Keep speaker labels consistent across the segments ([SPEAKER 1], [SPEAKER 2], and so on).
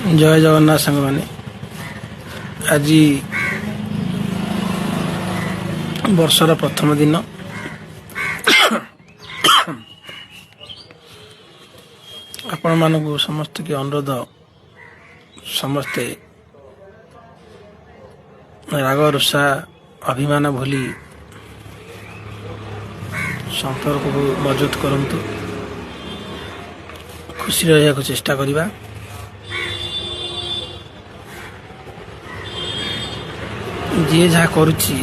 [SPEAKER 1] ଜୟ ଜଗନ୍ନାଥ ସାଙ୍ଗମାନେ। ଆଜି ବର୍ଷର ପ୍ରଥମ ଦିନ। ଆପଣମାନଙ୍କୁ ସମସ୍ତଙ୍କୁ ଅନୁରୋଧ, ସମସ୍ତେ ରାଗ ରୁଷା ଅଭିମାନ ଭୁଲି ସମ୍ପର୍କକୁ ମଜବୁତ କରନ୍ତୁ। ଖୁସି ରହିବାକୁ ଚେଷ୍ଟା କରିବା। ଯିଏ ଯାହା କରୁଛି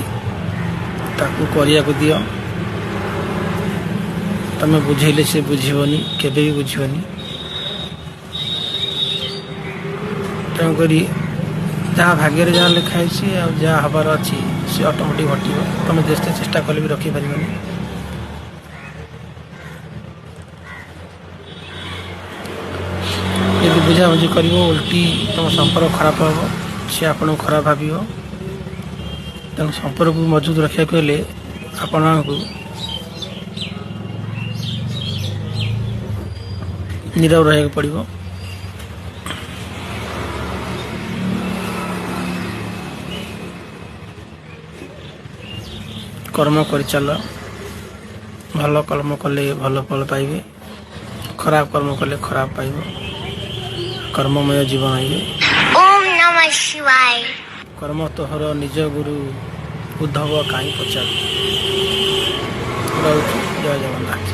[SPEAKER 1] ତାକୁ କରିବାକୁ ଦିଅ। ତମେ ବୁଝେଇଲେ ସେ ବୁଝିବନି, କେବେ ବି ବୁଝିବନି। ତେଣୁକରି ଯାହା ଭାଗ୍ୟରେ ଯାହା ଲେଖା ହେଇଛି ଆଉ ଯାହା ହେବାର ଅଛି ସେ ଅଟୋମେଟିକ୍ ଘଟିବ। ତମେ ଯେତେ ଚେଷ୍ଟା କଲେ ବି ରଖିପାରିବନି। ଯଦି ବୁଝାବୁଝି କରିବ, ଓଲଟି ତୁମ ସମ୍ପର୍କ ଖରାପ ହେବ, ସେ ଆପଣଙ୍କୁ ଖରାପ ଭାବିବ। ତେଣୁ ସମ୍ପର୍କକୁ ମଜବୁତ ରଖିବାକୁ ହେଲେ ଆପଣଙ୍କୁ ନୀରବ ରହିବାକୁ ପଡ଼ିବ। କର୍ମ କରିଚାଲ। ଭଲ କର୍ମ କଲେ ଭଲ ଫଳ ପାଇବେ, ଖରାପ କର୍ମ କଲେ ଖରାପ ପାଇବ। କର୍ମମୟ ଜୀବନ ଇଏ।
[SPEAKER 2] ଓମ୍ ନମଃ ଶିବାୟ।
[SPEAKER 1] କର୍ମ ତୋହର ନିଜ ଗୁରୁ, ଉଦ୍ଧବ କାହିଁ ପଚାରୁ। ରହୁଛି, ଜୟ ଜଗନ୍ନାଥ।